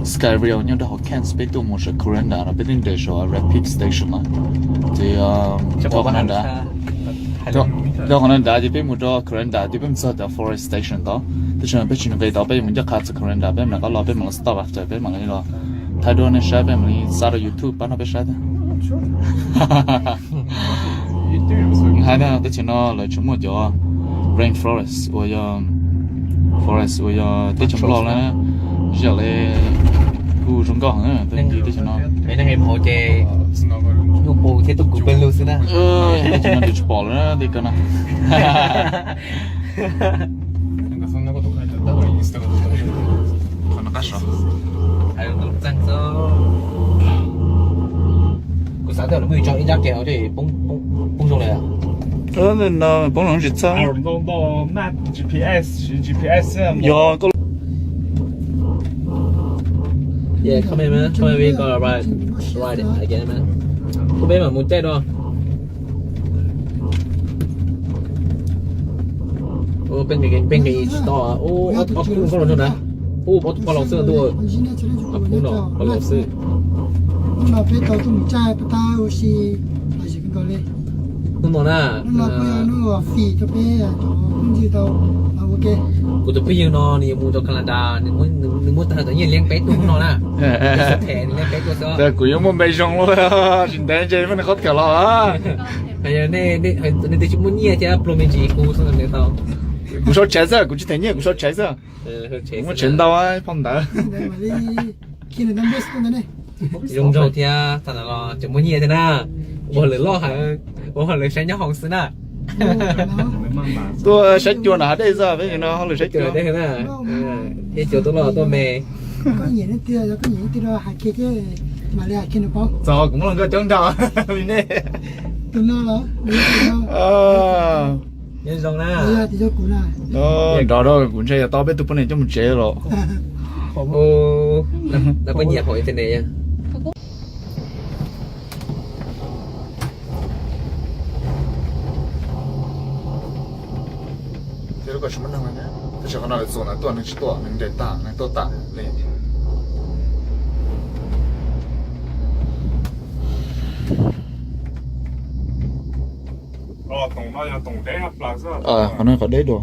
Skyrail nyob rau hauv Cairns, peb tuaj mus saum Clarinda no, peb twb nres saum Rapid Station lawm. Ces rau qhov no nrad, rau qhov no nrad ces peb mus rau Clarinda ces peb mus txog cov Forest Station tod. Tab sis peb tsis nqis tod, peb yuav mus ncaj qha txog Clarinda, peb mam rov qab los, peb mam los stop after, peb mam li los thaij duab nej saib, peb mam li xa rau YouTube pab nrog peb saib thiab. Hais tias teb chaws no lawv tseem muaj cov rainforest uas yog forest uas yog teb chaws nplog na, zoo li kuj zoo nkauj heev teb chaws no. Ces nyuj qus thiab tub kuv pawg lug xwb na. Teb chaws no tsis pom lawm tej ko no. Qhov no qab sov. Kuv xav tias lawv muaj ib co ke hauv poob zoo li. Poob zoo tsis txhawj. Yog koj Peb mam mus caij dua. Peb nqis tsis tau. Ob tug poj laus nrog na. Ob tug poj laus xwb ntuj. Ob tug no poj laus xwb. Hnub no peb tau tuaj mus caij pab tab ua si lom zem kawg nkaus li. Hnub no na, hnub no kuj yog hnub uas fim rau peb cov phooj ywg tau ua ke. Kuv tus phooj ywg no nws yuav mus rau Canada, nws muab tag cov nyiaj liab peb tuaj hnub no na. Kuv yuav muaj npe zoo lawm, tsis ntev ntshe muaj nws qhov twg los. Nej twb tsis muaj nyiaj thiab pluag me ntsis kuv xwb tau. Kuv sau tshais xwb, kuv tsis them nyiaj, kuv sau tshais xwb. Kuv muaj tshais ntau phau ntawv. Zoo nraug thiab, thaum ntawd los tseem muaj nyiaj thiab na. Ua lawv loj heev, ua lawv saib nyob hoos xwb na. Tuaj saib cua nram hav dej xwb, peb no hauj lwm saib cua. Thiab cua tuaj loj tuaj me. Txog kuv muaj hluas nkauj coob nraug li nej. Nyob zoo na. Nrov rau kuv ntshe yuav tau peb tus poj niam coj mus tsev los. Tab sis qhov no lawv txuas ntawd tuaj, neeg tsis tuaj, neeg nres tag, neeg tuaj tas li. Qhov no qhov deb dua.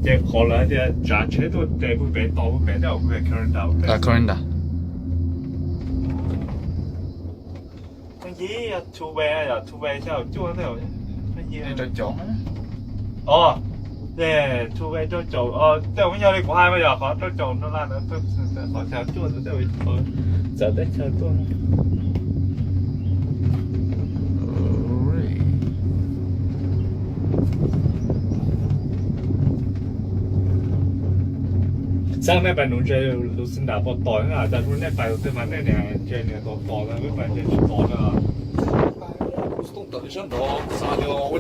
Ces qhov lawv tias tsav tsheb tuaj tes pug pem tos pug pem tej, Clarinda. Two way, yog two way xya caum cuaj tej. Rau caum. Os, two way rau caum, tej me nyuag li kuv hais mas yog qhov rau caum no la ntawd, qhov xya caum cuaj ntawd tej txawv teb chaws tuaj. Xab nej pais nuv ntshe Lucinda puas tom, cas nej pais tus twg mas nej niam ntshe niam tom tom, nej pais ntshe tsis tom na. Kuv xav tias ua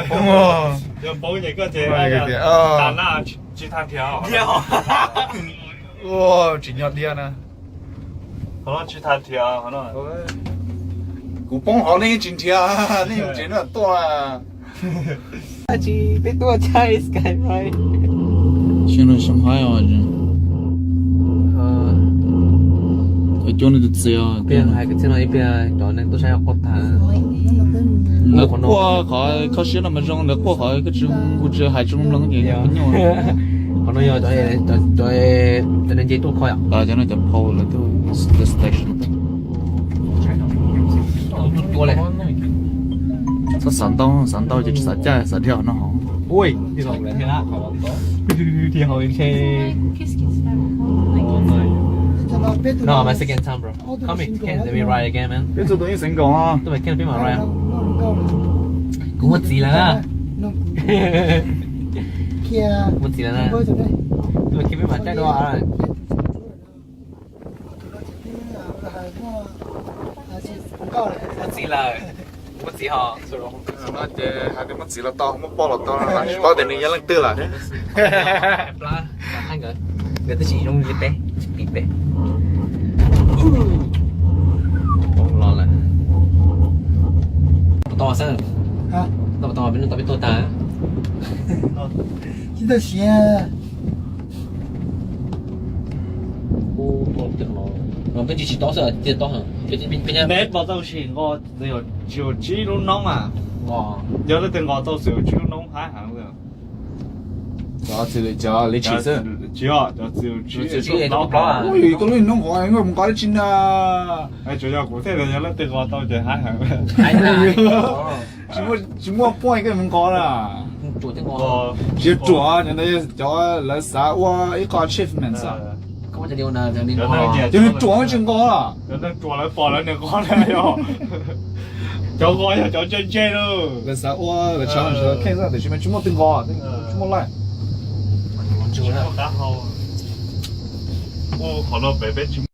cas. Yog paub ces koj ces tas na, tsis tag nrhiav. Tsis nyob dhia na. Qhov no tsis tag nrhiav qhov no. Kuv poob hauv nej tsis nrhiav, nej mus tsev no tuaj. Tsis peb tuaj caij Skype. Siab no xyoo haib os. Cov cuab nej tus txiv os. Ib pliag hais kwv txhiaj no ib pliag cov neeg tuaj saib quaj tag. Lawv quaj qhov kho siab no mas zoo, lawv quaj qhov kuv tsis hais tsis mloog ces yog nyuaj. Qhov no yog cov neeg nce tuaj kho yom. Cov no cov phau lawv tuaj station. Txhob xav ntau, xav ntau ces tsis xav caij, xav dhia no hov. No, my second time, bro. Come here, Ken, let me ride again, man. Peb txhua tus yeej xeev nkaus. Tuaj, Ken, peb mam ride. Kuv muaj txiv lawm na. Muaj txiv lawm na. Tuaj, Ken, peb mam caij dua. Muaj txiv lawm. Muaj txiv ho. No ces hais tias muaj txiv los tau, muaj poj los tau, tsis paub tias nws yog leej twg lawm. Nkawd twb tsis zoo li peb, tsis pib peb. Los lawm. Tau xwb. Tau tau peb noj tau peb tuag tag. Tib tag siab. Peb tsis tsis tob xwb, tiag tob heev. Neb pom tau sim nqos txawm tsib lub noob a. Yog leej twg nqos tau txawm tsib lub noob hab heev. Cov txwv cov li tsis xwb. Tsis, cov txwv tsib lub noob nqos, mus nqos dab tsi na. Tsuas yog kuv thiaj tias yog leej twg nqos tau ces hab heev. Tsis muaj point koj mus nqos na. Tsis yog ruam, cov ntawd cov lawv xav ua ib qho achievement xwb. Cov neeg ruam tsis nqos. Cov neeg ruam lawv pom lawv niam nqos na yog. Cov nqos yog cov ntse ntse lawm. Lawv xav ua lawv tshav kheej xwb tiam sis mas tsis muaj twg nqos, tsis muaj laij. Qhov no pem peb tsis